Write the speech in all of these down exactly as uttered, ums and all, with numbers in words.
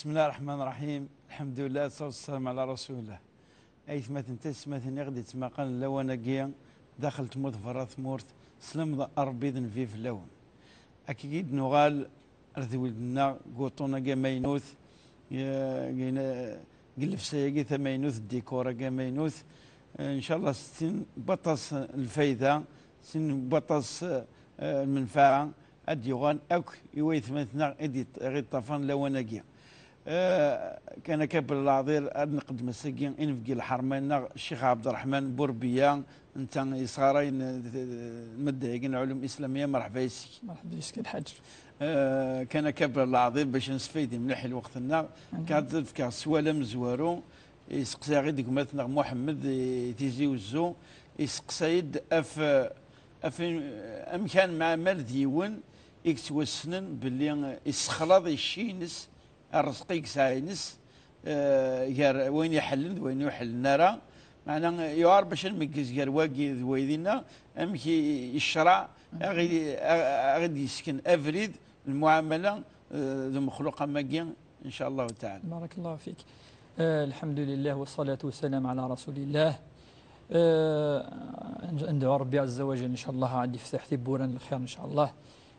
بسم الله الرحمن الرحيم. الحمد لله، والصلاة والسلام على رسول الله. Aytmaten, taysetmatin i ɣ-d-yettmaqalen lawan-agi daxel tmurt, berra tmurt, s lemḍ Ṛebbi d nnbi fell-awen. Akka i d-nuɣal ar tewwelt-nneɣ deg wuṭṭun-agi amaynut, eh, deg, deg llebsa-agi tamaynut, ddikor-agi amaynut. Eh, ncallah s tin n waṭas n lfayda, s tin n waṭas, eh, n lmenfaɛa, ad d-yuɣal akk i waytmaten-nneɣ i d-yeṭ-, i ɣ-iṭṭafaren lawan-agi. Eh, kan akka belleɛḍir, ad nqeddem ass-agi inebgi lḥerma-nneɣ Ccix Ɛebderreḥman Burbiya, netta yesɣarayen, eh, medda-agi n lɛulum islamiyya. Merḥba yes-k. Merḥba yes-k a Lḥaǧ. Eh, kan akka belleɛḍir bac ad nesfaydi mliḥ i lweqt-nneɣ, kan ad d-fkeɣ sswal amezwaru, iseqsa-aɣ-id gma-tneɣ Muḥemmed i Tizi Wezzu, iseqsa-yi-d af, af amek ara nemɛamal d yiwen i yettwassnen belli issexlaḍ icci-ines, rrezq i yesɛa-ines, eh, gar wayen iḥellen d wayen ur ḥellen ara. Meɛna, yuɛer bac ad nmeggez gar wagi d waydi-nneɣ, amek i, i ccṛeɛ a ɣ-, a, a ɣ-id-yessken abrid, lmuɛamala, eh, d umexluq am wagi, in ca Allahu taɛala. بارك الله فيك. آه، الحمد لله والصلاة والسلام على رسول الله. آه، ندعو ربي عز وجل إن شاء الله غادي يفتح ثبورا الخير إن شاء الله.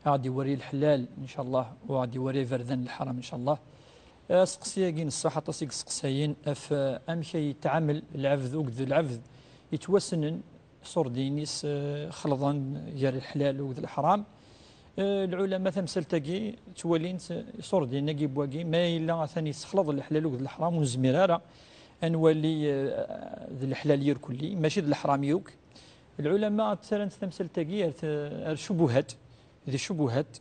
غادي يوري الحلال إن شاء الله، وغادي يوري فردان الحرام إن شاء الله. آه، سقسي كاين الصحة تصيق سقساين اف، آه، امشي يتعامل العبد وقد العبد يتوسنن صوردينيس، آه، خلطان جار الحلال وقد الحرام. آه، العلماء تمثلتاكي توالين صوردين نقيب واقي ما إلا ثاني يسخلط الحلال وقد الحرام ونزمير أن نولي، آه، ذي الحلال يركلي ماشي ذي الحرام يوك. العلماء تسالن تمثلتاكي ار شبهات، ذي شبهات.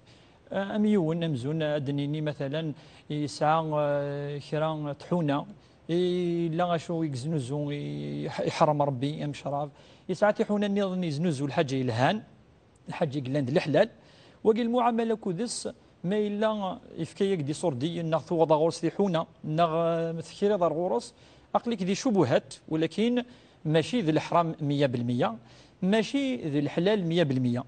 آه، أم يون أمزون أدنيني مثلا يسعى، آه، كرا طحونة، إلا شو يزنوزو يح-، يحرم ربي أم شراب، يسعى طحونة نظن يزنوزو الحاجة يلهان، الحاجة يقلان ذي الحلال. وقال المعاملة كودس ما إلا يفكيك دي صوردي، ناغ ثوضا غورس دي حونة، ناغ، آه، مثكري ضر غورس، أقلك دي شبهات، ولكن ماشي ذي الحرام مية بالمية، ماشي ذي الحلال مية بالمية.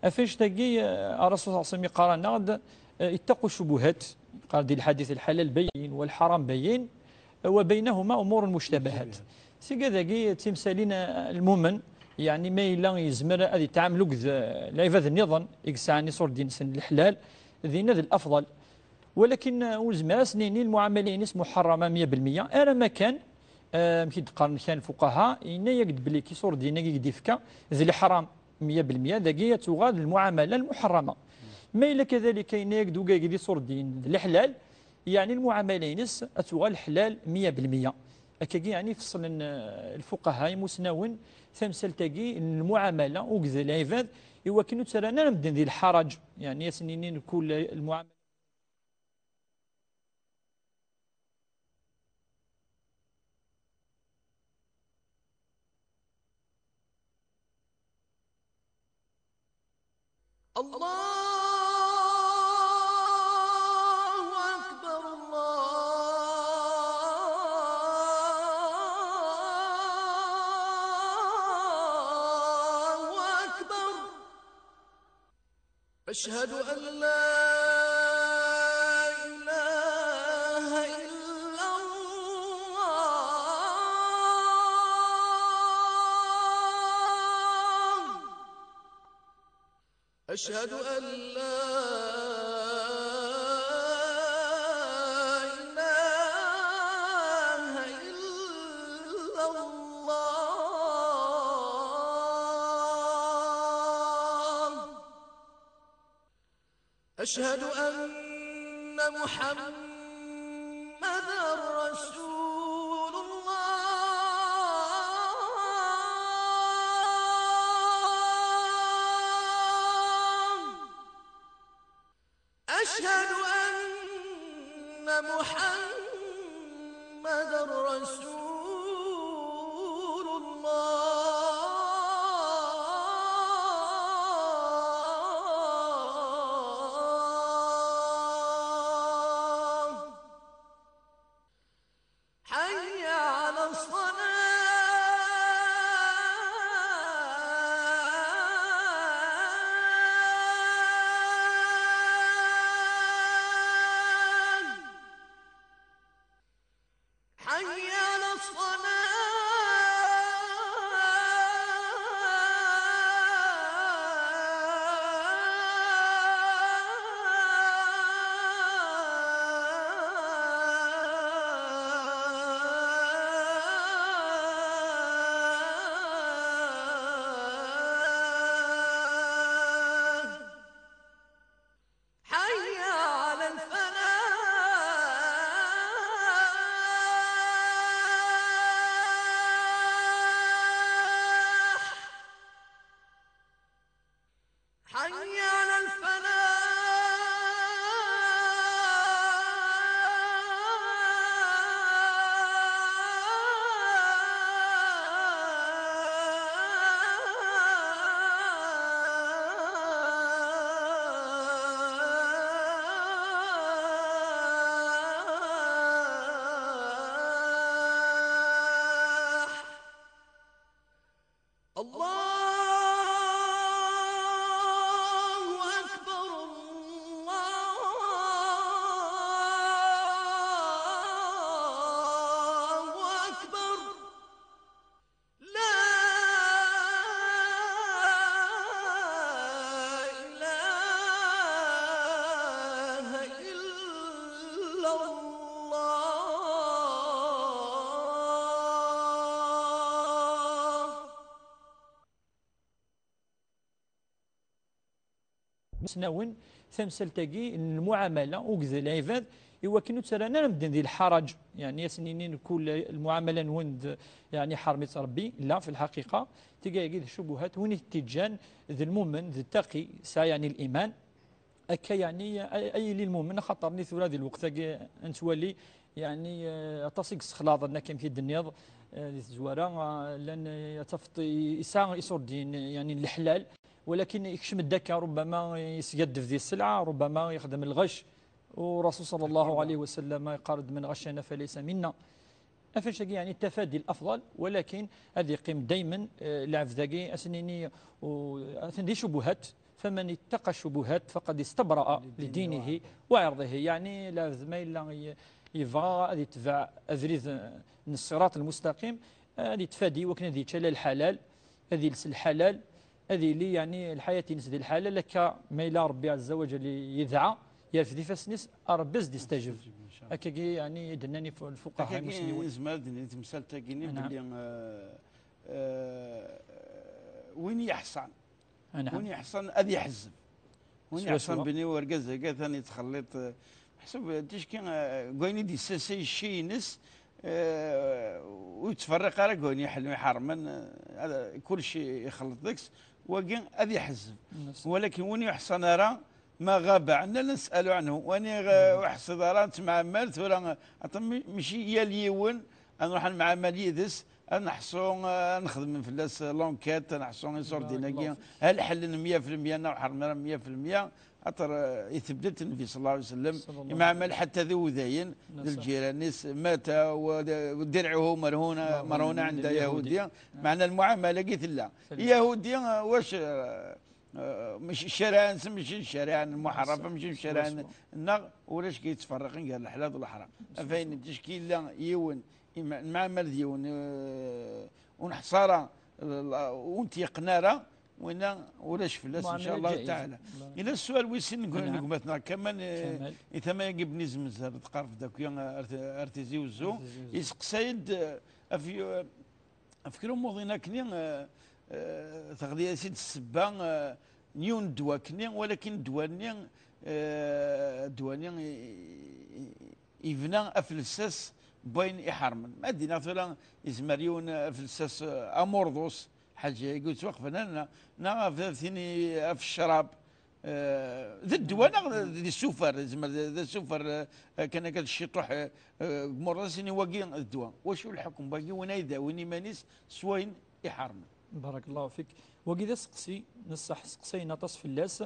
أفنش تاقي، آه، الرسول صلى الله عليه وسلم يقرأ نغد، آه، اتقوا الشبهات، قال دي الحديث الحلال بين والحرام بين، وبينهما أمور مشتبهات. سيقا ذاقي تمثالين المؤمن، يعني ما إلا يزمر أذي تعامل وقذ العباد النظام، يقسعني صور دين سن الحلال، ذي نذ الأفضل. ولكن وزمر سنيني المعاملة ينس محرمة مية بالمية. أنا ما كان، آه، مكي دقار كان الفقهاء، إنا يقد بلي كي صور دين يقد يفكا ذي الحرام مية بالمية، ذاقي تغاد المعاملة المحرمة. ما إلا كذلك إنا يقد وقا يقد صور دين ذي الحلال، يعني المعاملة ينس أتوغال حلال مية بالمية. أكاكي يعني فصل الفقهاء مسناون ثمسلتاقي المعاملة وقذ العباد، إوا كنو تسرانا نمدن ذي الحرج، يعني يسنينين كل المعاملة. الله أكبر، الله أكبر. أشهد أن لا إله إلا الله. أشهد أن لا إله إلا الله. أشهد أن محمدا رسول الله. أشهد أن محمدا رسول الله. Snawen tamsalt-agi n lmuɛamala akked lɛibad, i wakken ur ttarran ara medden di lḥaraǧ, yeɛni ad sen-inin kul lmuɛamala-nwen d, yeɛni ḥerm-itt Rebbi. La, fi lḥaqiqa, tigi-agi d ccubuhat, win i t-iǧǧan d lmumen, d ttaqi, yesɛa yeɛni liman. Akka yeɛni ay, ay yili lmumen, axaṭer ni tura di lweqt-agi nettwali yeɛni, eh, aṭas i yessexlaḍen, akken i d-tenniḍ, eh, di tezwara, eh, llan, eh, ad tafeḍ i-, yesɛa iṣurdiyen, eh, yeɛni n leḥlal, walakin ikcem-d akka, rubbama yesgaddef di sselɛa, rubbama yexdem lɣecc. U Rasul sallallahu alayhi wa sallam yeqqar-d: "من غشنا فليس منا". Afenc-agi yeɛni tafadi l-afḍal, walakin ad yeqqim daymen, eh, lɛebd-agi, ad sen-nini, u-, atan di ccubuhat, فمن اتقى الشبهات فقد استبرأ لدينه وعرضه. Yeɛni lɛebd ma yella ye-, yebɣa ad yetbeɛ abrid, eh, n ṣṣirat lmustaqim, ad yettfadi wakken ad yečč ala lḥalal, ad yels lḥalal, ad yili yeɛni lḥayat-ines di lḥalal, akka ma yella Rebbi ɛezza wa jell yedɛa, yerfed ifassen-is, Rebbi ad s-d-istajeb. Akkagi yeɛni i d-nnan ifu-, lfuqaha imusliwen. Nezmer ad d-nini temsalt-agi-nni belli, eh, eh, win yeḥṣan, win yeḥṣan ad iḥezzeb. Win yeḥṣan bni urgaz-agi atan yettxelliṭ, eh, ḥseb, eh, ticki, eh, deg wayen i d-yessasay cci-ines, eh, ur yettferriq ara deg wayen iḥel-, iḥermen, eh, ad, kullec ixelleḍ deg-s, wagi ad iḥezzeb. Walakin win ur yeḥṣan ara, ما غاب عنا لا نسأل عنه. Win ur yeḥṣiḍ ara, nettemɛamal tura, eh, aṭas mi-, mačči yal yiwen ad nruḥ ad nemɛamal yid-s, ad neḥṣu, eh, ad nexdem fell-as, eh, l'enquête, ad neḥṣu iṣurdiyen-agi, hal ḥellen meyya fi lmeyya neɣ ur ḥermen ara meyya fi lmeyya, axaṭer, eh, itbeddel-d Nnbi sallallahu alayhi wa sallam, imɛamal ḥatta d iwdayen, d lǧiran-is, مات ودرعه مرهون، مرهون عند يهودي. Meɛna lmuɛamala-agi tella. Yahudi, eh, wac, eh, eh, mačči ccariɛa-nsen, mačči ccariɛa n lmuḥarafa, mačči ccariɛa-nneɣ, ulac kra yettferriqen gar leḥlal d leḥram. Af ayen ticki yella yiwen, ima-, nemɛamal d yiwen, eh, ur neḥṣa ara, eh, ur netyeqqen ara, winna ulac fell-as, إن شاء الله تعالى. Yella ssual wis sin n gma-tneɣ Kamal, eh, i tama-agi Bni Zemzer, tqerreb-d akk ar t-, ar Tizi Uzzu, yesteqsay-d, eh, af y-, Ɣef kra umuḍin akkenni, eh, eh, teɣli-as-id ssebba, eh, n yiwen n ddwa akkenni, walakin ddwa-nni, eh, ddwa-nni i, i, i, yebna ɣef lsas n wayen iḥermen. Ma d-iniɣ tura, yezmer yiwen ɣef lsas, eh, amurḍus, ḥaǧa-agi ur ttwaqbel ara, neɣ, neɣ ɣef tini ɣef ccrab, Eh, d ddwa neɣ d, d isufer, yezmer d, d isufer, eh, kan akka d cciṭuḥ, eh, eh, deg muṛṛas-nni wagi d ddwa. Wacu lḥukm wagi win ay d-awin iman-is s wayen iḥermen? Barakallahu fik. Wagi d aseqsi, neṣṣaḥ seqsayen aṭas fell-as,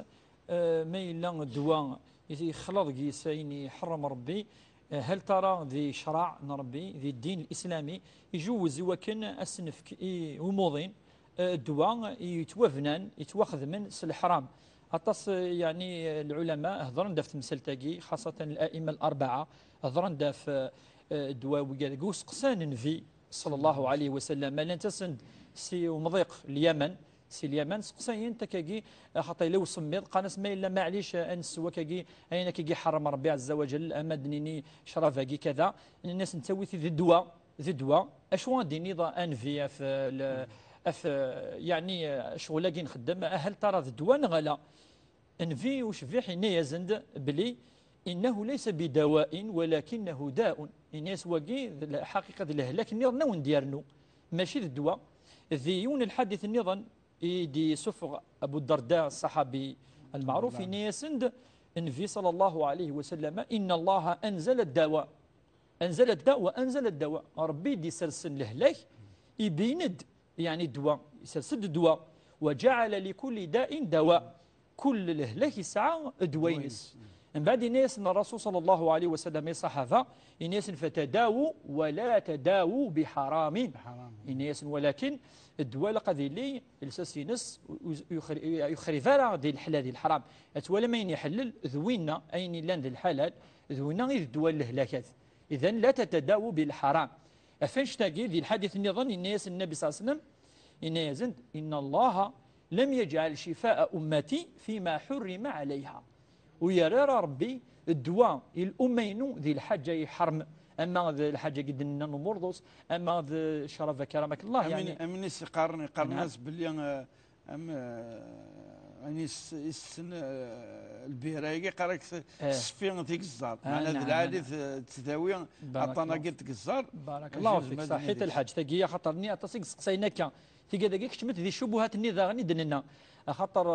eh, ma yella ddwa i-, yexleḍ deg-s ayen iḥerrem Rebbi, eh, hal tara di ccṛeɛ n Rebbi, di ddin l-islami, ijewwez i wakken ad s-nefk i umuḍin, eh, ddwa yettwabnan, yettwaxedmen s leḥram. Aṭas, eh, yeɛni, eh, lɛulama hedren-d ɣef temsalt-agi, xaṣatan al-a'imma al-arbaɛa, hedren-d ɣef, eh, ddwa wigad-agi, useqsan Nnbi, sallallahu alayhi wa sallam, ma llant-asen-d si umḍiq Lyaman, si Lyaman, seqsayen-t akkagi, eh, xaṭi yella usemmiḍ, qqaren-as ma yella maɛlic, eh, ad nsew akkagi, ayen akkagi ḥerrem Rebbi ɛezza wa jell, ama d-nini ccrab-agi kada, nnan-as nettawi-t d ddwa, d ddwa. Acu ad d-tiniḍ a Nnbi ɣef, eh, l-, ɣef, eh, yeɛni, eh, ccɣel-agi nxeddem, hal tara d ddwa neɣ ala? Nnbi ucbiḥ yenna-yasen-d belli: "إنه ليس بدواء ولكنه داء". Yenna-yas wagi d lḥaqiqa d lehlak nniḍen a wen-d-yernu, mačči d ddwa. Di yiwen n lḥadit nniḍen i d-yessufeɣ Abu Darda, ṣṣaḥabi lmeɛruf, yenna-yasen-d Nnbi sallallahu alayhi wa sallam: "إن الله أنزل الدواء". أنزل الداء وأنزل الدواء. Rebbi i d-isersen lehlak, ibin-d, yeɛni ddwa, isers-d ddwa. وجعل لكل داء دواء. Kul lehlak yesɛa ddwa-ines. Mbeɛd yenna-yasen Rasul sallallahu alayhi wa sallam i ṣṣaḥaba, yenna-yasen: "فتداووا ولا تداووا بحرام". Yenna-yasen, walakin ddwa ilaq ad yili lsas-ines, ur, ur, ur yuxrib ara di leḥlal, di leḥram. Ad twalam ayen iḥellel, d winna, ayen yellan d lḥalal, d winna i d ddwa n lehlakat. Idan, la tatadawu bil ḥaram. Ɣef annect-agi, di lḥadit nniḍen, yenna-yas Nnabi ṣalla Llahu ɛalayhi wa sallam, yenna-yasen-d: "إن الله لم يجعل شفاء أمتي فيما حرم عليها". Ur yerra ara Rebbi ddwa i lumma-inu di lḥaǧa iḥerm, ama d lḥaǧa-agi d-nenna n umurḍus, ama d ccrab, akramak Allah, amin, yeɛni. Amin i s-iqqaren, iqqaren-as belli, eh, am, eh, Ani s-, issen, eh, lbira-agi, qqar-ak s-, Eh. Sfi tigeẓẓar. Ah, meɛna d naɛam, lɛali naɛam. T-, ttdawi Barakallah. Aṭṭan-agi n tgeẓẓar. Barakallahu fik, saḥit lḥaǧ. Tagi, axaṭer-nni aṭas i yesteqsayen akka. Tigad-agi kecment di ccubuhat-nni daɣen i d-nenna. Axaṭer,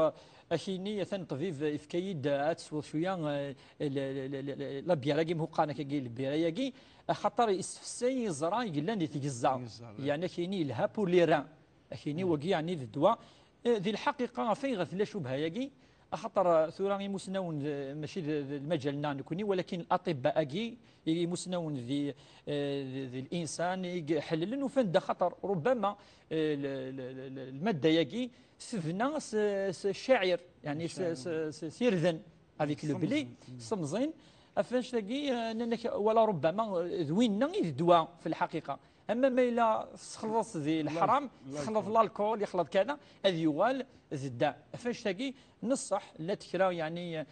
eh, akini, atan ṭṭbib, eh, ifka-yi-d, eh, ad tesweḍ cwiya, eh, l-, l-, l-, l-, la bière-agi, mhuqqan akkagi, lbira-agi, axaṭer isefsay iẓra yellan di tgeẓẓa. Tgeẓẓa, eh. Yeɛni akini yelha pour les reins. Akini wagi yeɛni d ddwa. Eh, di lḥaqiqa, ɣef ayɣef tella cubha-agi? Axaṭer, eh, tura imusnawen, eh, mačči d, d lmaǧal-nneɣ nekni, walakin aṭibba-agi, imusnawen di, eh, di, di linsan, i iḥellelen, ufan-d axaṭer, rubbama, eh, l-, l-, l-, l-, lmadda-agi tebna s, s ccacir, yeɛni s, s, s, s irden, avec le blé, semẓin. Ɣef annect-agi, eh, nnan-ak, wala rubbama, eh, d winna i d ddwa, fi lḥaqiqa. Ama ma yella txelḍeḍ di leḥram, txelḍeḍ l'alcool, yexleḍ kada, ad yuɣal d dda. Ɣef annect-agi, neṣṣeḥ, llant kra, yeɛni, eh,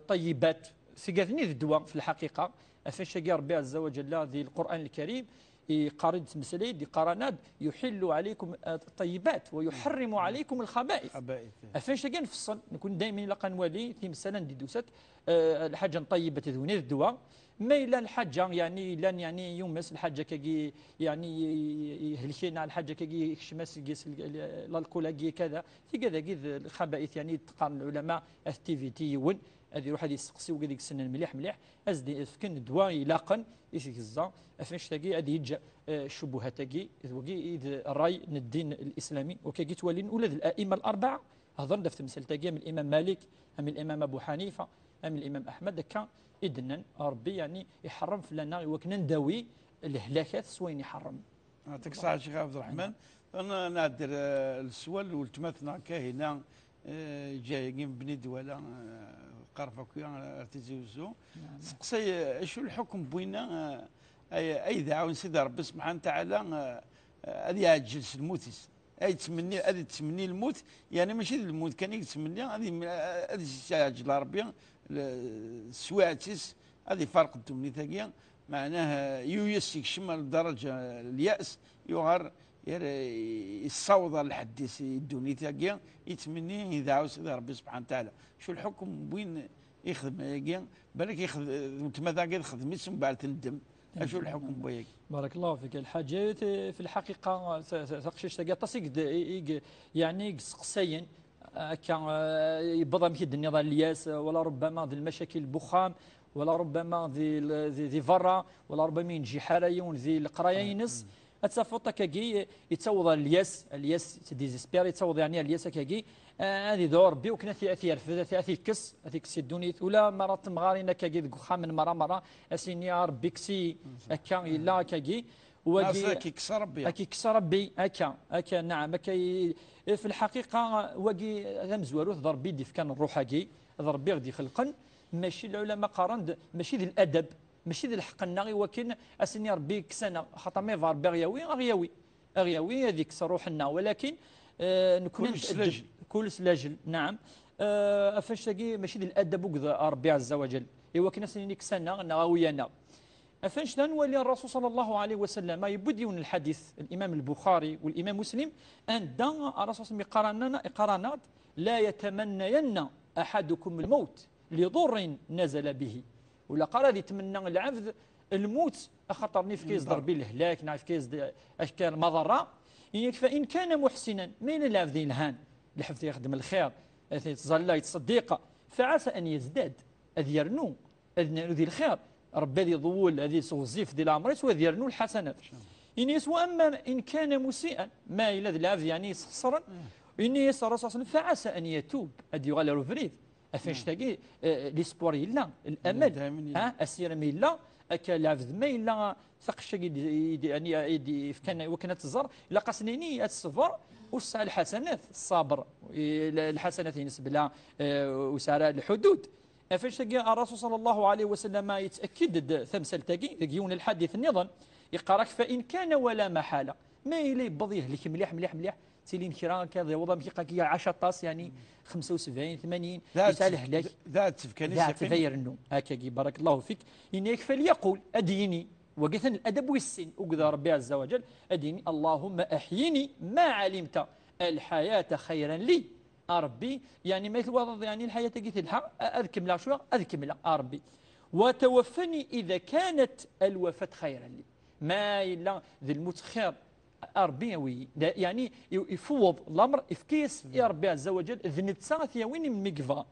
ṭayyibat, tigad-nni d ddwa, fi lḥaqiqa. Ɣef annect-agi, Ṛebbi Ɛezza wa Ǧalla, di Lqur'an Lkarim, yeqqar-d tmeslay-d, yeqqar-aneɣ-d, "يحل عليكم الطيبات ويحرم عليكم الخبائث." Xaba'ith. Ɣef annect-agi, nfeṣṣel, nekni daymen ilaq ad nwali timsal anda i d-tusa-d, eh, lḥaǧa n ṭayyibat d win d ddwa. Ma yella lḥaǧa, yeɛni, yellan, yeɛni, yumes lḥaǧa-agi, yeɛni, ihelken, lḥaǧa-agi ikcem-as deg-s l-, l-, l'alcool-agi, kada. Tigad-agi d lxaba'ith, yeɛni, d-qqaren lɛulama, activité yiwen, ad iruḥ ad yesteqsi wigad i yessnen mliḥ, mliḥ, ad s-d-fken ddwa ilaqen i tgeẓẓa, ɣef annect-agi ad yeǧǧ, eh, ccubuhat-agi, d wagi i d ṛṛay n ddin l-islami, wakagi ttwalin ula d l'a'imma l-arba'a, hedren-d ɣef temsalt-agi, am l'imam Malik, am l'imam Abu Ḥanifa, am l'imam Aḥmed, akka i d-nnan, Ṛebbi, yeɛni, iḥeṛṛem fell-aneɣ i wakken ad ndawi lehlakat s wayen iḥeṛṛem. Yeɛṭik ṣṣeḥḥa, Ccix Ɛebderreḥman. N-, nɛedder, eh, leswal n weltma-tneɣ Kahina, eh, ǧǧa-yagi n Bni Dwala, eh, Qarfakwi, eh, ar Tizi Uzzu. Teseqsay, eh, acu lḥukm n winna, eh, ay, ay d-iɛawen Sidi Ṛebbi Subḥanahu wa Taɛala, eh, ad iɛeǧǧel s lmut-is. Ay yettmenni, ad yettmenni lmut, yeɛni mačči d lmut kan i yettmenni, ad yem-, ad yesɛeǧǧel Ṛebbi l-, teswiɛt-is, ad ifarq ddunit-agi, meɛnah, yuyes yekcem ar daraǧa n lya's, yuɣal yer-, yessaweḍ ar lḥedd-is i ddunit-agi, yettmenni ideɛɛu Sidi Ṛebbi Subḥanahu wa Taɛala. Acu lḥukm n win ixdem ayagi? Balak ixd-, weltma-agi txdem-itt, mbeɛd tendem. Acu lḥukm n wayagi? Barakallahu fik. Lḥaǧa, eh, fi lḥaqiqa, ta-, ta-, taqcict-agi aṭas i ged-, i, i g-, yeɛni i yesteqsayen, akka, eh, yewweḍ amek i d-tenniḍ ar lyas, eh, wala rubbama d lmacakil n wexxam, wala rubbama di, di, di berra, wala rubbama yenǧiḥ ara yiwen di leqraya-ines. Ad tafeḍ akkagi yettaweḍ ar lyas, ar lyas yettdésespéré, yettaweḍ yeɛni ar lyas akkagi, eh, ad idɛu Ṛebbi wakken ad t-, ad t-yerfed, ad t-, ad t-yekkes, ad t-yekkes si ddunit. Ula ma ara temɣarin akkagi deg uxxam n merra merra, ad s-yini, "A Ṛebbi, kkes-iyi." Akka yella akkagi. Wagi ad k-yekkes Ṛebbi. Ad k-yekkes Ṛebbi, akka, akka, naɛam, akka i, fi lḥaqiqa, wagi d amezwaru, d Ṛebbi i d-ifkan ṛṛuḥ-agi, d Ṛebbi i ɣ-d-ixelqen, mačči, lɛulama qqaren-d, mačči d ladab, mačči d lḥeqq-nneɣ i wakken ad s-nini Ṛebbi kkes-aneɣ, axaṭer ma yebɣa Ṛebbi a ɣ-yawi, a ɣ-yawi, a ɣ-yawi, ad ikkes ṛṛuḥ-nneɣ, walakin, eh, nekkni ad nettɛeddeb, kul s lajel, naɛam. Eh, ɣef annect-agi, mačči d ladab akked Ṛebbi Ɛezza wa Ǧell, i wakken ad s-nini kkes-aneɣ neɣ awi-aneɣ. Ɣef annect-a nwali Ṛṛasul ṣalla Llahu ɛalayhi wa sallam, yewwi-d yiwen n lḥadit, Limam Lbuxari u Limam Muslim, anda Ṛṛasul ṣalla Llahu ɛalayhi wa sallam yeqqar-aneɣ-d, "لا يتمنين أحدكم الموت لضر نزل به." Ur ilaq ara ad yetmenna lɛebd lmut, axaṭer yefka-yas-d Ṛebbi lehlak, neɣ yefka-yas-d akka lmaḍerra. Yenna-k, "فإن كان محسنا", ma yella lɛebd yelhan, lɛebd ixeddem lxir, yettẓalla, yettṣeddiq, "فعسى أن يزداد", ad yernu, ad nernu di lxir, Ṛebbi ad iḍewwel, ad yesɣezzif di leɛmer-is, u ad yernu lḥasanat. Yenna-yas, "وأما إن كان مسيئا", ma yella d lɛebd, yeɛni, yesxeṣren, yenna-yas Ṛṛasul ṣalla Llahu ɛalayhi wa sallam, "فعسى أن يتوب", ad yuɣal ar ubrid. Ɣef annect-agi, eh, l'espoir yella, l'amal, daymen yella. Ha, asirem yella, akka lɛebd ma yella taqcict-agi d, d, yeɛni, i d-yefkan i wakken ad tẓer, ilaq ad s-nini ad teṣber, u tesɛa lḥasanat, ṣṣaber, i, l-, lḥasanat-ines bla, eh, ur tesɛi ara lḥudud. Ɣef annect-agi, Ṛṛasul ṣalla Llahu ɛalayhi wa sallam yettأكد-d tamsalt-agi deg yiwen n lḥadit nniḍen, yeqqar-ak, "فإن كان ولا محالة", ma yella yewweḍ yehlek mliḥ, mliḥ, mliḥ, ttilin kra akka, d yaweḍ amek iqak, iɛac aṭas, yeɛni xemsa u sebɛin, tmanyin, yesɛa lehlak. D aɛetteb kan i s-yeqqimen. D aɛetteb ay irennu. Akkagi, barakallahu fik. Yenna-yak, "فليقل", ad d-yini, wagi atan ladab wis sin, akked Ṛebbi ɛezza wa ǧell, ad d-yini, "اللهم أحيني ما علمت الحياة خيرا لي." a Ṛebbi, yeɛni ma twalaḍ yeɛni lḥayat-agi telha, a-, ad kemmleɣ cwiya, ad kemmleɣ, a Ṛebbi. وتوفني إذا كانت الوفاة خيرا لي. Ma yella d lmut xir, a Ṛebbi awi-yi. Da-, yeɛni i-, ifewweḍ lameṛ, ifka-yas i Ṛebbi ɛezza wa ǧal, d netta ad t-yawin i melmi yebɣa.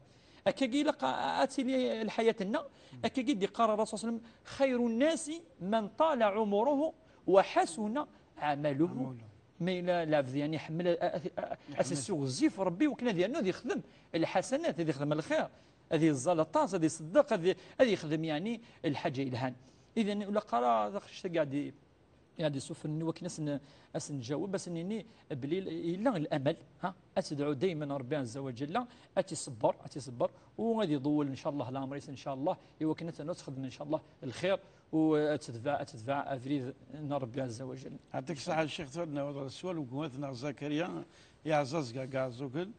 Akkagi ilaq a-, a-, ad tili lḥayat-nneɣ, akkagi d-iqqar Ṛṛasul صلى الله عليه وسلم: خير الناس من طال عمره وحسن عمله. Ma yella lɛebd yeɛni iḥemmel a-, a-, a-, a-, ad s-issiɣzif Ṛebbi, wakken ad yernu ad yexdem lḥasanat, ad yexdem lxir, ad yeẓẓal aṭas, ad iṣeddeq, ad, ad yexdem yeɛni lḥaǧa yelhan. Idan ur ilaq ara taqcict-agi ad i-, ad isufren i wakken ad sen-, ad sen-nǧaweb, ad sen-nini belli yella lameɛ, ha? Ad tedɛu daymen Ṛebbi ɛezza wa ǧalla, ad tt-iṣebber, ad tt-iṣebber, u ad iḍewwel, ncallah, leɛmeṛ-is, ncallah, i wakken ad ternu ad texdem, ncallah, lxir, u ad tedbeɛ, ad tedbeɛ abrid n Ṛebbi ɛezza wa ǧalla. Ɛṭik ṣṣeḥḥa, Ccix, tura ad naweḍ ɣer sswal n gma-tneɣ Zakariya, iɛeẓẓaẓ Gaga Ɛeẓẓugen.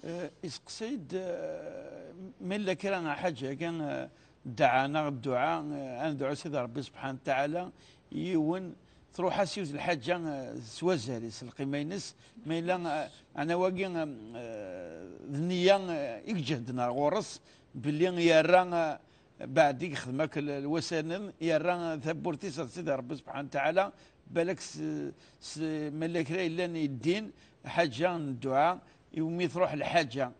Eh, iseqsay-d, eh, ma yella kra n lḥaǧa-agi, eh, ddeɛa neɣ dduɛa, eh, ad nedɛu Sidi Ṛebbi subḥanahu wa taɛala, yiwen, truḥ-as yiwet lḥaǧa, eh, s wazal-is, lqima-ines, ma yella, eh, ɛna wagi, eh, d nniya, eh, i iǧehden ar ɣur-s, belli yerra, eh, Beɛd i yexdem akk l-, lwasa-nni, yerra tawwurt-is ɣer Sidi Ṛebbi subḥanahu wa taɛala, balak s, s, ma yella kra yellan yeddin, lḥaǧa n dduɛa, iwumi truḥ lḥaǧa,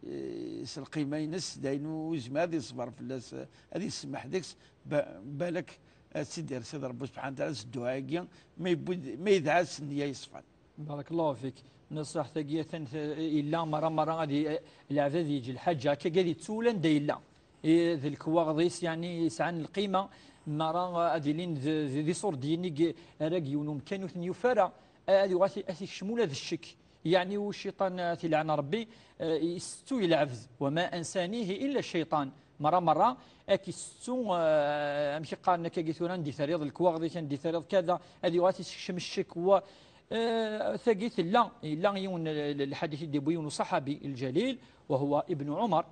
eh, s lqima-ines, d ayen ur yezmir ad yeṣber fell-as, ad yessemmeḥ deg-s, ba-, balak ad tt-id-yerr Sidi Ṛebbi subḥanahu wa taɛala s dduɛa-agi, ma yewwi-d, ma yedɛa s nniya yeṣfan. Barakallahu fik. Nṣaḥ tagi atan t-, illa mara mara ad i-, lɛebd ad yeǧǧ lḥaǧa, akka ad yettu ula anda yella. I, d lekwaɣeḍ-is, yeɛni, yesɛan lqima, mara ad ilin d, d, d iṣurdiyen i ara deg yiwen umkan ur ten-yufi ara, ad yuɣal ad t-, ad t-ikcem ula d ccek. Yeɛni, u cciṭan, ad t-ilɛen Ṛebbi, eh, isettu i lɛebd. وما أنسانيه إلا الشيطان. Mara mara, ad k-isettu, eh, amek i qqaren akkagi tura, anda i terriḍ lekwaɣeḍ-ik, anda i terriḍ kada, ad yuɣal ad t-isekcem ccek, wa, eh, tagi tella, yella yiwen l-, l-, lḥadit i d-yewwi yiwen uṣaḥabi lǧalil, وهو ابن عمر.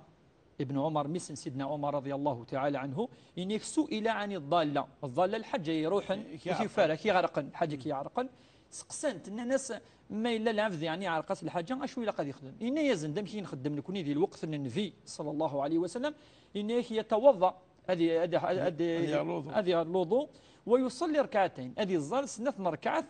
Ibn Ɛumar, mmi-s n Sidna Ɛumar رضي الله تعالى عنه, ini-ak: سئل عن الضالة. Ḍḍalla, lḥaǧa iruḥen, i t-yufi ara, i t-iɣerqen, lḥaǧa i k-iɛerqen. Seqsan-t, nnan-as: ma yella lɛebd, yeɛni, iɛreq-as lḥaǧa, acu ilaq ad yexdem? Yenna-yasen-d amek i nxeddem nekni di lweqt n Nnbi, صلى الله عليه وسلم, yenna-ak: يتوضأ, ad i-, ad i-, ad i-, ad yerr luḍu. Ad yerr luḍu, ويصلي ركعتين, ad iẓẓal snat n rrekɛat,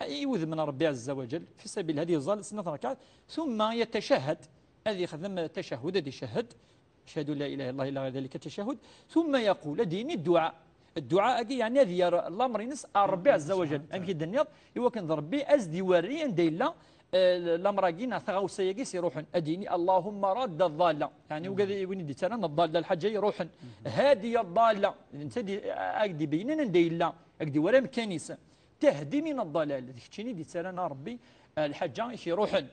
i wudem n Ṛebbi ɛezza wa ǧal, fi sabil, ad iẓẓal snat n rrekɛat, ثم يتشهد, ad ixdem tacahud, ad icehhed, أشهد أن لا إله إلا الله إلى غير ذلك التشهد، ثم يقول, ad d-yini dduɛa. Dduɛa-agi, yeɛni ad yerr lameṛ-ines ar Ṛebbi ɛezza wa ǧal. Amek i d-tenniḍ, i wakken d Ṛebbi ad s-d-iwerri anda yella, eh, lameṛ-agi neɣ taɣawsa-agi s-iruḥen. Ad d-yini: اللهم رد الضالة. Yeɛni, ugad win i d-yettarran ḍḍalla, lḥaǧa iruḥen. هادي الضالة. Netta di-, ad d-ibeyynen anda yella, ad d-iwerri amkan-is. تهدي من الضلال, d keččini i d-yettarran a Ṛebbi, eh, lḥaǧa i k-iruḥen.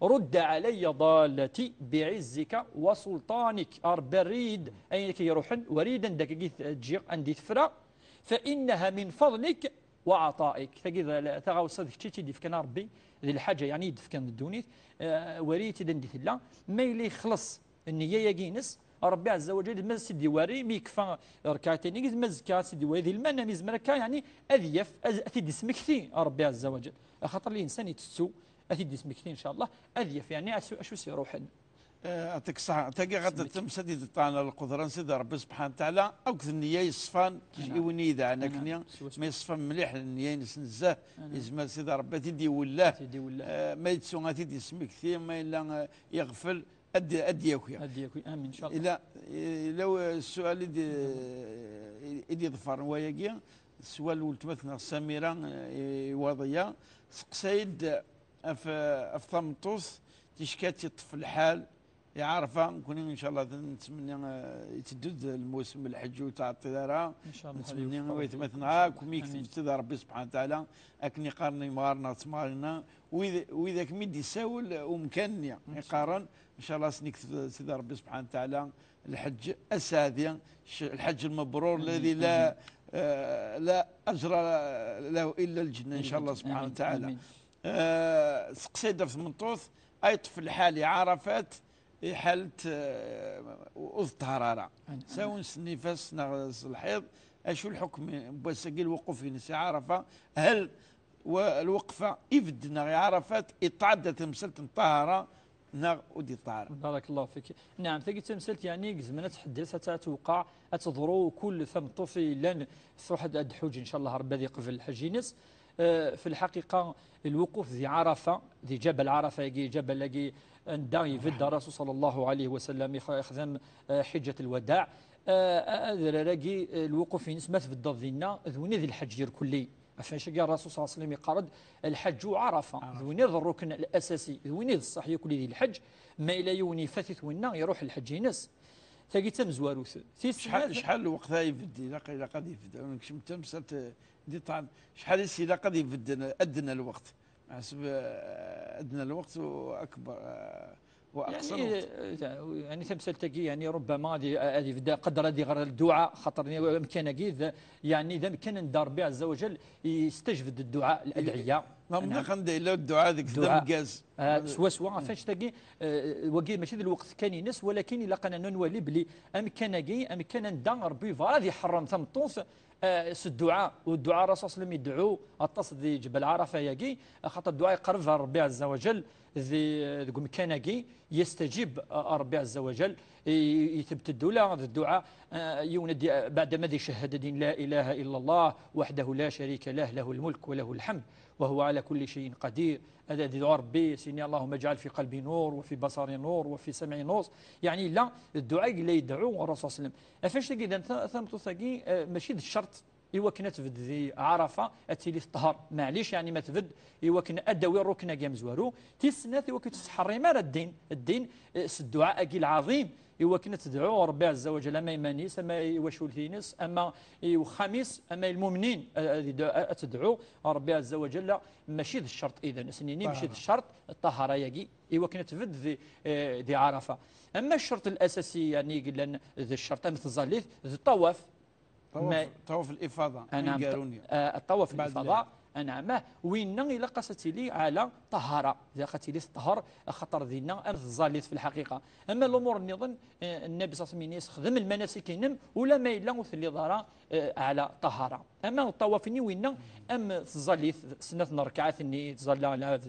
رد علي ضالتي بعزك وسلطانك. A Ṛebbi, err-iyi-d ayen i k-iruḥen, werr-iyi-d anda akka i t-ǧǧiɣ, anda i tefra. فإنها من فضلك وعطائك. Tagi d la-, taɣawsa d kečč i tt-id-ifkan a Ṛebbi, d lḥaǧa, yeɛni, i d-ifkan d ddunit, eh, werr-iyi-tt-id anda i tella. Ma yella yexleṣ nniya-agi-ines, Ṛebbi ɛezza wa ǧal, ma s-id-iwerri, mi yekfa rrekɛatayn-agi, ma azekka ad s-id-iwerri di lmana, mi yezmer akka, yeɛni, ad yaf, ad, ad t-id-ismekti Ṛebbi ɛezza wa ǧal. Axaṭer linsan itettu, ad t-id-ismekti, ncallah, ad yaf, yeɛni, acu, acu s-iruḥen. Eh, ɛṭik ṣṣeḥḥa. Tagi ɣad temsad i d-ṭṭɛen lqudra n Sidi Ṛebbi subḥanahu wa taɛala, akked nniya yeṣfan, i win i yedɛan akkenni, ma yeṣfa mliḥ nniya-ines nezzeh, yezmer Sidi Ṛebbi ad t-id-iwelleh. Ad t-id-iwelleh. Eh, ma yettu ad t-id-ismekti, ma yella, eh, yeɣfel, ad d-, ad d-yaki. Ad d-yaki, amin, ncallah. Ila, ila, eh, ssual i d-, i d-iḍefren wayagi, ssual n weltma-tneɣ Samira, eh, i Waḍiya, teqsay-d ɣef, ɣef tameṭṭut ticki ad tt-iṭṭef lḥal i Ɛarafa. Nekni, ncallah, nettmenni, eh, iteddu-d lmusem n lḥeǧǧ ur teɛṭil ara. Ncallah. Nettmenni i waytma-tneɣ akk mi yekteb Sidi Ṛebbi subḥanahu wa taɛala, akken i qqaren yimɣaren neɣ d temɣarin-a, wid, wid akk mi d-isawel umkan-nni, i qqaren, ncallah, ad sen-ikteb Sidi Ṛebbi subḥanahu wa taɛala lḥeǧǧ aseɛdi, c-, lḥeǧǧ lmebrur, الذي لا, eh, لا أجر له إلا الجنة, ncallah, subḥanahu wa taɛala. Eh, seqsay-d ɣef tmeṭṭut, ay yeṭṭef lḥal i Ɛarafat, i ḥalet, eh, ur teṭṭhar ara. Sawa n nnifas neɣ s lḥiḍ, acu lḥukm n wass-agi, lwuquf-ines i Ɛarafa? Hal wa-, lweqfa ibedden neɣ i Ɛarafat iṭṭɛadda tamsalt n ṭṭahara, neɣ ur d-iṭṭaɛer. Barakallahu fik. Naɛam, tagi d tamsalt, yeɛni, gezmen ad tḥeddes, ad, ad tewqeɛ, ad teḍru kul tameṭṭut yellan tṛuḥ ad, ad tḥuǧ, incallah, Ṛebbi ad yeqbel lḥeǧǧ-ines. Eh, fi lḥaqiqa, lwuquf di Ɛarafa, di Ǧabal Ɛarafa-agi, Ǧabal-agi, anda ibedd Rasul sallallahu alayhi wa sallam, ix-, ixdem, eh, ḥiǧǧat lwadaɛ. Eh, adrar-agi, eh, lwuquf-ines ma tbeddeḍ dinna, d win i d lḥeǧǧ irkelli. Ɣef wannect-agi, Rasul sallallahu alayhi wa sallam iqqar-d: "Lḥeǧǧu Ɛarafa." D win i d rrukn l-asasi, d win i d ṣṣeḥ yakk di lḥeǧǧ. Ma yella yiwen ifat-it winna, iruḥ lḥeǧǧ-ines. Tagi d tamezwarut. Tis Acḥal, snat, acḥal lweqt ay ibedd, ilaq, ilaq ad ibedd? Nekcem tamsalt, eh, di ṭṭɛan. Acḥal is ilaq ad ibedd, eh, adna lweqt? Ḥseb, eh, adna lweqt u akbar, eh, u aqsa يعني، lweqt. Eh, يعني tamsalt-agi, يعني ربما ad, ad ibedd qadr ad iɣer dduɛa, xaṭer amkan-agi d, يعني d amkan anda Ṛebbi ɛezza wa jall yestajbed dduɛa, ladɛiya. Ma Naɛam. Mdaq anda yella dduɛa deg Dduɛa. Tdamgaz. Ah, swaswa, ɣef wannect-agi, eh, wagi mačči d lweqt kan-ines, walakin ilaq ad nwali belli amkan-agi, amkan anda Ṛebbi yebɣa ad iḥeṛṛem tameṭṭut, eh, s dduɛa. U dduɛa, Rasul sallam idɛu aṭas di Ǧebel Ɛarafa-agi, axaṭer dduɛa iqerreb ɣer Ṛebbi ɛezza wa jall di, deg umkan-agi, yestajib, eh, Ṛebbi ɛezza wa jall, i, i, itebteddu la d dduɛa, eh, yiwen ad di-, بعد ما icehhed ad d-yini: "La ilaha illa Allah, wahdahu la sharika lah, lahul mulk wa lahul hamd, wa huwa ala kulli shay'in qadir." Ad, ad idɛu Ṛebbi, s-ini: "اللهم اجعل في قلبي نور، وفي بصري نور، وفي سمعي نور." Yeɛni, yella dduɛa i yella yedɛu Rasul sallam. Ɣef wannect-agi, idan, ta-, tameṭṭut-agi, eh, mačči d ccerṭ i wakken ad tbedd di Ɛarafa, ad tili teṭṭher. Maɛlic, yeɛni, ma tbedd, i wakken ad d-tawi rrukn-agi amezwaru. Tis snat, i wakken ur tettḥeṛṛim ara ddin, ddin, eh, s dduɛa-agi lɛaḍim, i wakken ad tedɛu Ṛebbi ɛezza wa jall, ama iman-is, ama i wacult-ines, ama i wexxam-is, ama i lmumnin, eh, ad idɛu, ad tedɛu Ṛebbi ɛezza wa jall. Mačči d ccerṭ, idan, ad s-nini mačči d ccerṭ, ṭṭahara-agi, i wakken ad tbedd di, eh, di Ɛarafa. Ama ccerṭ l-asasi, yeɛni, i yellan d ccerṭ am tẓallit, d ṭṭawaf. Ṭawaf, ma-, ṭawaf l-ifada, ah, naɛam, aneggaru-nni. Ah, ṭawaf l-ifada, ah, naɛam, ah, winna ilaq-as ad tili ɛla ṭṭahara, ilaq ad tili teṭṭher, axaṭer dinna am tẓallit fi lḥaqiqa. Ama lumuṛ nniḍen, eh, Nnabi ṣalla Llahu ɛalayhi wa sallam ini-as: "Xdem lmanasik-inem, ula ma yella ur telliḍ ara, eh, ɛla ṭṭahara." Ama ṭṭawaf-nni winna, am tẓallit, snat n rrekɛat-nni, tẓalla ɛla,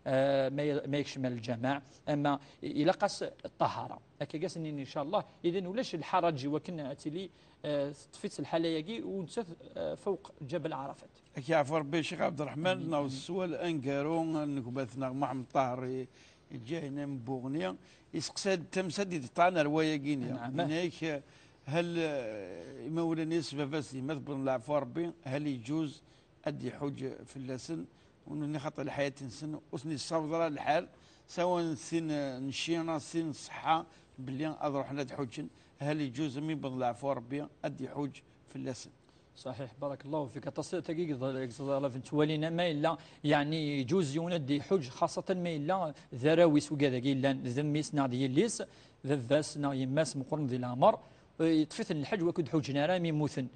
eh, ma y-, ma yekcem ar lǧameɛ, ama ilaq-as ṭṭahara. Akka i as-nini, incallah, idan ulac lḥaraǧ i wakken ad tili, eh, teṭṭef-itt lḥala-agi, u nettat, eh, fawq Ǧabal Ɛarafat. Ad k-yeɛfu Ṛebbi, Ccix Ɛebderreḥman, amin, neɣ amin. S sswal aneggaru n gma-tneɣ Muḥemmed Ṭaher i, iǧǧa-yin am Buɣni, iseqsa-d tamsalt i d-iṭṭan ar wayagi-nni. Naɛam. Yenna-ak, hal, eh, imawlan-is, baba-s d yemma-s, wwḍen leɛfu Ṛebbi, hal iǧuz ad d-iḥuǧ fell-asen, u nutni xaṭer lḥayat-nsen ur ten-yessaweḍ ara lḥal, sawa sin, eh, n cci, neɣ sin n ṣṣeḥḥa, belli ad ruḥen ad ḥuǧen, hal iǧuz mi yewweḍ leɛfu Ṛebbi ad d-iḥuǧ fell-asen. Ṣaḥiḥ, barakallahu fik. Aṭas tagi i yeḍ-, i yeḍ-, yeḍ-, ttwalin ma yella, yeɛni, iǧuz yiwen ad d-iḥuǧ, xaṣṣatan ma yella d arraw-is wigad-agi yellan d mmi-s neɣ d yelli-s, baba-s neɣ yemma-s meqqren di leɛmer, eh, yeṭṭef-iten lḥeǧ, ur ak-d-ḥuǧen ara mi mmuten.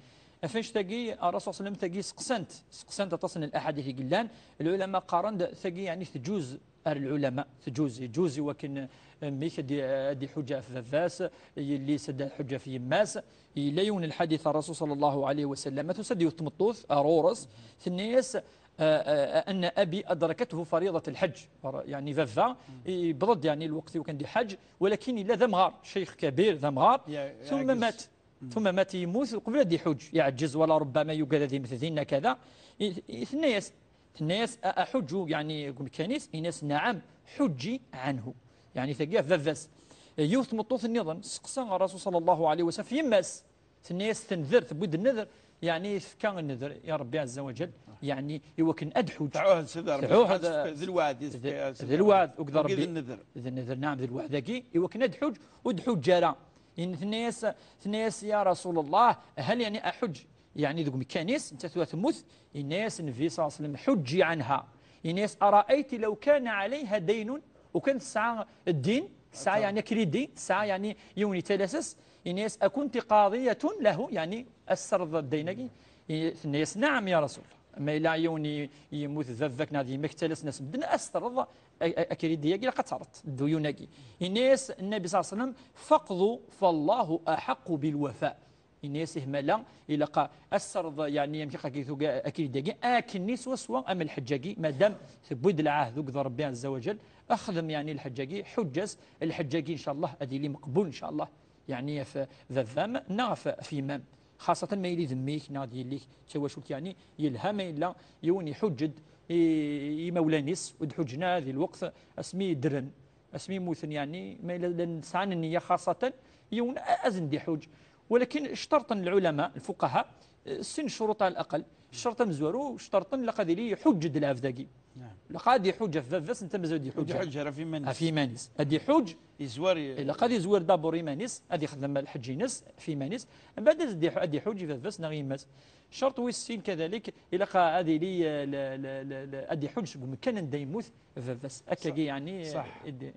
Ɣef wannect-agi, Ṛṛasul ṣalla Llahu ɛalayhi wa sallam, tagi seqsant, seqsant aṭas n laḥadit i yellan, lɛulama qqaren-d tagi, yeɛni, tǧuz ar lɛulama, tǧuz, iǧuz i wakken, eh, mmi-k ad d-, ad d-iḥuǧ ɣef baba-s, yelli-s ad d-iḥuǧ ɣef yemma-s. Yella yiwen n lḥadit ar Ṛṛasul ṣalla Llahu ɛalayhi wa sallam, tusa-d yiwet n tmeṭṭut ar ɣur-s, tenna-yas, eh, eh, أن أبي أدركته فريضة الحج. Yeɛni, baba, yewweḍ-d, yeɛni, lweqt i wakken ad iḥeǧ, walakin yella d amɣar, ccix kabir, d amɣar, ya, ثم ya, مات. ثم مات, yemmut uqbel ad iḥuǧ, yeɛǧez, wala ṛubbama yugad ad immet dinna, kada. I, i, tenna-yas, tenna-yas: "A, aḥuǧǧu, yeɛni, deg umkan-is?" Yenna-yas: "نعم، حجي عنه." Yeɛni, tagi ɣef baba-s. Yiwet n tmeṭṭut nniḍen, testeqsa Ṛṛasul ṣalla Llahu ɛalayhi wa sallam ɣef yemma-s. Tenna-yas, tendeṛ, tewwi-d nnedṛ, yeɛni, tefka nnedṛ i Ṛebbi ɛezza wa jall, yeɛni, i wakken ad tḥuǧ. Tɛuhed s Sidi Ṛebbi, tɛuhed, tefka, d lweɛd i d, tefka, d lweɛd, akked Nnedṛ, d nnedṛ, naɛam, d lweɛd-agi, i wakken ad tḥuǧ, ur d-tḥuǧ ara. Yenna-, tenna-yas, tenna-yas: "Ya Rasul Allah, hal, yeɛni, aḥuǧ, yeɛni, deg umkan-is, nettat tura temmut?" Yenna-yas Nnbi ṣalla Llahu ɛalayhi wa sallam: "حجي عنها." Yenna-yas: "أرأيت لو كان عليها دين؟" U kan tesɛa ddin, tesɛa, yeɛni, akridi, tesɛa, yeɛni, yiwen yettalas-as, yenna-yas: "أكنت قاضية له؟" Yeɛni, ad s-terreḍ ddayn-agi? I-, tenna-yas: "نعم يا رسول الله." Ma yella yiwen i-, yemmut d baba-k neɣ d yemma-k, ttalasen-as medden, ad s-terreḍ a-, a-, akridi-agi, ilaq ad terreḍ dduyun-agi. Yenna-yas Nnbi ṣalla Llahu ɛalayhi wa sallam: "فاقضوا فالله أحق بالوفاء." Ini-as ihmala, ilaq a s-terreḍ, yeɛni, amek akka tuga akid-agi, akkenni swaswa am lḥeǧǧ-agi, madam tewwi-d lɛahd akked Rebbi ɛezza wa jal, xdem, yeɛni, lḥeǧǧ-agi, ḥuǧǧ-as, lḥeǧǧ-agi, ncallah, ad yili meqbul, ncallah, yeɛni, ɣef baba-m neɣ ɣef, ɣef yemma-m. Xaṣatan ma yili d mmi-k neɣ d yelli-k, d tawacult, yeɛni, yelha ma yella yiwen iḥuǧǧ-d i, i imawlan-is, ur d-ḥuǧǧen ara di lweqt asmi ddren. Asmi mmuten, yeɛni, ma yella llan sɛan nniya xaṣatan, yiwen a-, ad sen-d-iḥuǧ. Walakin cṭerṭen lɛulama, lfuqaha, eh, sin ccuruṭ ɛala laqal. Ccerṭ amezwaru, cṭerṭen ilaq ad yili iḥuǧǧ-d lɛebd-agi. Ilaq ad iḥuǧǧ ɣef baba-s, netta mazal ad iḥuǧǧ. Ad iḥuǧǧ ɣef yiman-is. Ɣef yiman-is. Ad iḥuǧǧ. Izwar i- Ilaq ad izwir d'abord iman-is, ad ixdem lḥeǧǧ-ines ɣef yiman-is, mbeɛd ad iḥ-, ad iḥuǧǧ i baba-s neɣ yemma-s. Ccerṭ wis sin kadalik, ilaq ad yili, eh, la, la, la, la, ad iḥuǧǧ seg umkan anda yemmut baba-s. Akkagi, yeɛni, eh, i d-